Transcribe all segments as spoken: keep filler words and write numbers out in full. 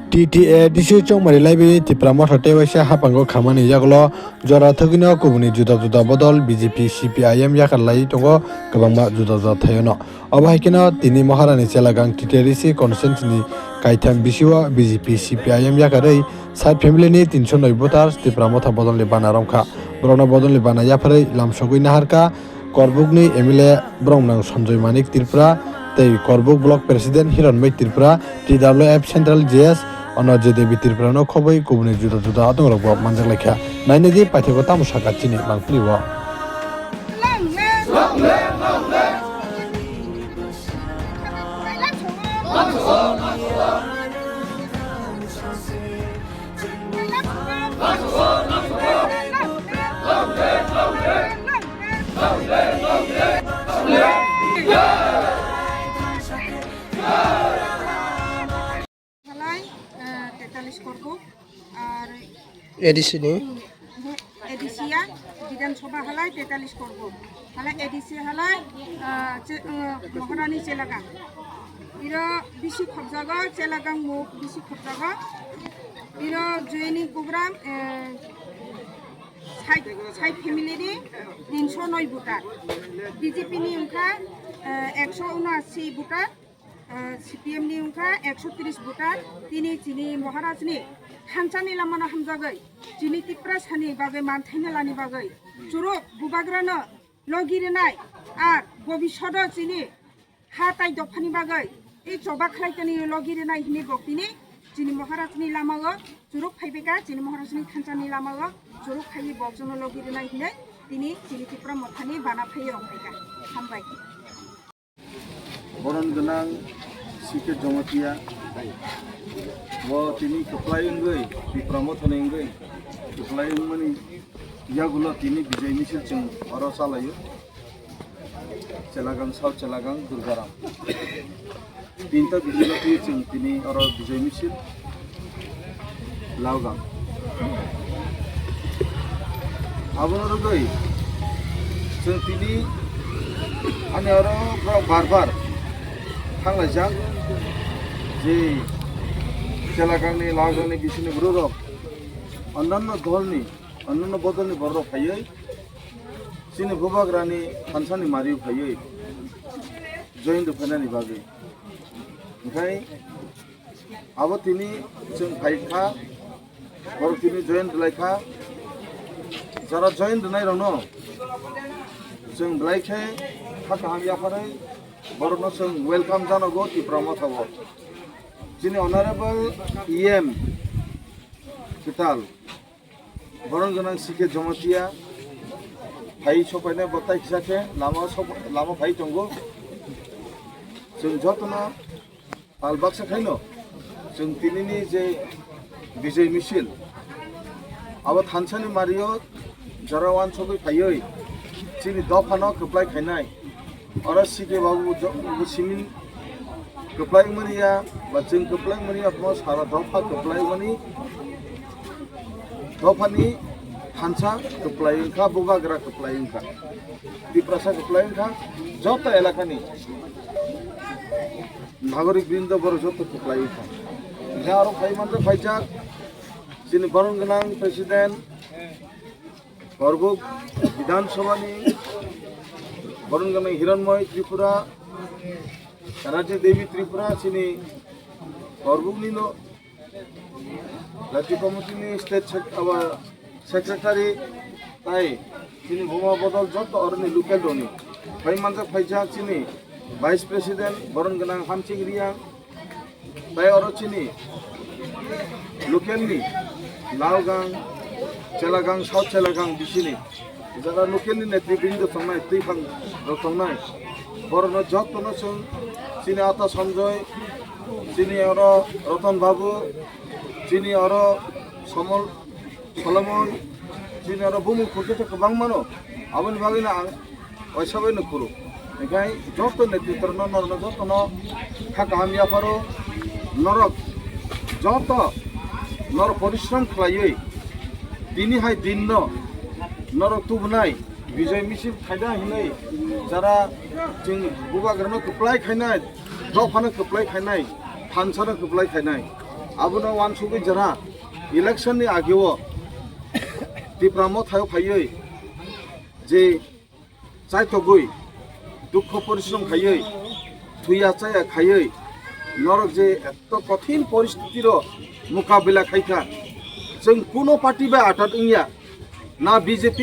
T T A D C chongmani laibi Tipra Motha tei waisa haphango khamani yagulo jora thwgwino kubuni juda juda bodol B J P, C P I M yakar lai tongo kwbangma juda juda thaiono. Obo hai kheno tini Maharani Chelagang T T A D C constituency ni kaitham bisio B J P, C P I M yakarwi side family ni tinsho noi voters Tipra Motha bodolni bana romkha. Borokno bodolni bana yapharwi lamsogwi naharkha. Korbukni M L A borok nang Sanjoy Manik Tripura tei Korbuk Block President Hiranmai Tripura, T W F Central J S, ono J D B Tripura no khobwi kubuni juda juda adongrok bo manjak laikha. Nainai di paithakgo tamo sakha chini mangpili o. Halai, eh, tetalis korbuk, ar A D C ni? A D C ya, Bidhan Sabha halai tetalis korbuk. Halai A D C halai, ah, che-, ah, Maharani Chelagang. Iro bisi khobjago, Chelagang muk bisi khobjago. Iro joining program, eh, sai, sai family ni tinsho noi voter. B J P ni wngkha, eh, ekso unasi voter. Ah, C P M ni wngkha ekso tris voter, tini chini Maharaj ni thansa ni lama no hamjagwi, chini Tiprasa ni bagwi manthaina lani bagwi, churuk bubagra no logi rinai, ar bobishodo chini ha tai dopha ni bagwi, ei choba khlai tani logi rinai hinwi bo tini chini Maharaj ni lama o churuk phaibai kha, chini Maharaj ni thansa ni lama o churuk phaiwi bo chwngno logi rinai hinwi tini chini Tipra Motha ni bana phaiwi rong phai kha. Hambai. Boron gwnang C K Jamatia bo tini kwplai wngwi, Tipra Mothani wngwi kwplai wngmani yagulo tini bijai misil chwng oro chalaio. Chelagang South, Chelagang, Durgaram. Tinta bijai twi chwng tini oro bijai misil. Laogang. Abono rwgwi chwng tini ani oro borok bar bar thanglaijak, je Chelagangni, Laogangni bisingni bororok, ondanno dolni, ondanno bodolni bororok phaiwi chini bubagrani thansani mario phaiwi join rwphainani bagwi. Hwnkhe abo tini chwng phai kha, borok tini join rwlai kha. Jara join rwnairokno chwng belai khe kha kaham yapharwi borokno chwng welcome janogo Tipra Mothao. Chini Honorable E M kwtal, boron gwnang C K Jamatia phai sopainai bo tai kisa khe lama sop-, lama phai tongo. Chwng jotono pal baksa khaino chwng tinini je bijai misil, abo thansani mario jora wansugwi phaiwi chini dophano kwplai khainai. Oro C K babu jo-, bo simin kwplai wngmani ya, ba chwng kwplai wngmani ya, bo sara dopha kwplai wngmani, dophani thansa kwplai wngkha, bubagra kwplai wngkha, Tiprasa kwplai wngkha, joto elakani nagorik brindo borok joto kwplai wngkha. Hingkhe aro phai manjak phaijak chini boron gwnang president, Korbuk Bidhan Sabhani boron gwnang Hiranmoi Tripura, Rajya Devi Tripura, chini Korbuknino Rajya Committee ni State Sec-, aba Secretary, tai chini buma bodol joto oroni local roni. Phai manjak phaijak chini Vice President, boron gwnang Hamsing Reang, tai oro chini local ni Laogang, Chelagang, South Chelagang bisini jara local ni netribrinda tongnai, twiphang rok tongnai, borokno jotono chwng chini ata Sanjoy, chini oro Ratan Babu, chini oro Somol, Solomon, chini oro bumung khurkhe kwbang mano, aboni bagwino ang waisa bai no khuru. Hinkhe joto netritwno norokno jotono kha kaham yapharo, norok joto norok porishrom khlaiwi tini hai dinno norok tubunai bijai misil khaida hinwi jara chwng bubagrano kwplai khainai, dophano kwplai khainai, thansano kwplai khainai. Abono wansugwi jora election ni ageo Tipra Motha o phaiwi je chaitogwi dukho porishrom khaiwi, thuya chaya khaiwi, norok je eto kothin poristiti ro mukabila khaikha, chwng kuno party bai atat wngya, na B J P,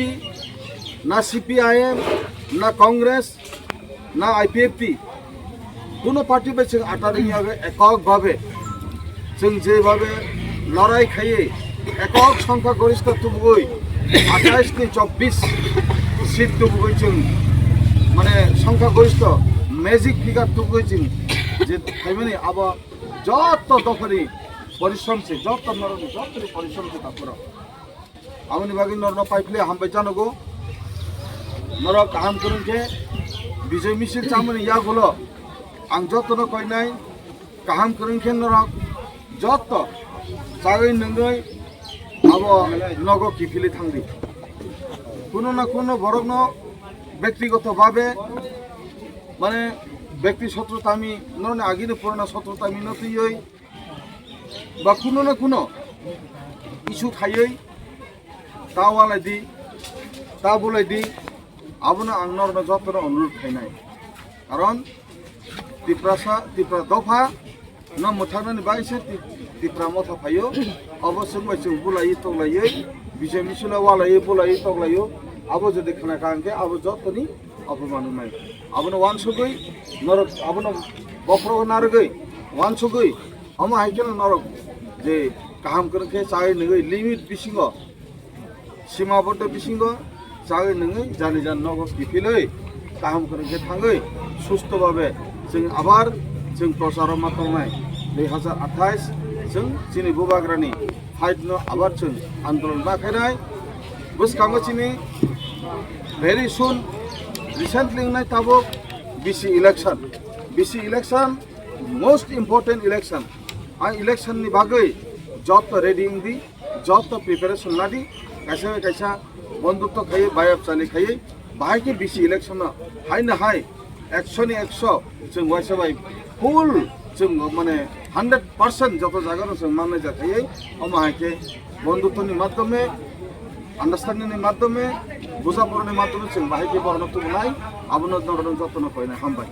na C P I M, na Congress, na I P F T, kuno party bai chwng atat wngya ekok bhabe chwng jebhabe lorai khaiwi ekok songkha gorista tubugwi athais ni chobbish seat tubugwi chwng mane songkha gorista magic figure tubugwi chwng je khaimani abo jotto dophani porishrom se, jotto norokni jottoni porishrom se takhoro. Aboni bagwi norno paiphle hambai janogo. Norok kaham kwrwng khe Bijay Misil chamani yagulo ang jotono koinai kaham kwrwng khe norok jotto chagwi nungwi abo nogo kiphilwi thangdi. Kuno na kuno borokno bektigoto bhabe mane bekti sotrotami norni agini purana sotrotami no twiwi ba kuno na kuno issue khaiwi ta walai di, ta bulai di, abono ang norno jotono onurut khainai. Karon Tiprasa, Tipra dopha no mwthaknani bai se Ti-, Tipra Motha phaio, abo chwng bai chwng bulaiwi toklaiwi, Bijay Misila walaiwi bulaiwi toklaio, abo jodi khna kha hwnkhe abo jotoni opoman wngnai. Abono wansugwi norok abono bokhorogo narwgwi wansugwi omo hai kheno norok je kaham kwrwng khe chai nungwi limit bisingo, simaboddo bisingo chai nungwi jani jan nogo kiphilwi kaham kwrwng khe thangwi susto babe chwng abar chwng procharo ma tongnai. Dui hazar athais chwng chini bubagrani fight no abar chwng andolon ma khainai. Bwskango chini very soon, recently wngnai tabuk B C election. B C election most important election. A election ni bagwi joto ready wngdi, joto preparation ladi, kaisa bai kaisa bondhutto khaiwi, bayap chali khaiwi, bahai khe B C election no hai na hai ekso ni ekso chwng waisa bai full chwng mane hundred percent joto jaga no chwng mannai ja khaiwi, omo hai khe bondhutto ni madhyome, understanding ni madhyome, buja porani madhyome chwng bahai khe borok no tubunai, abono norok joto no koinai hambai.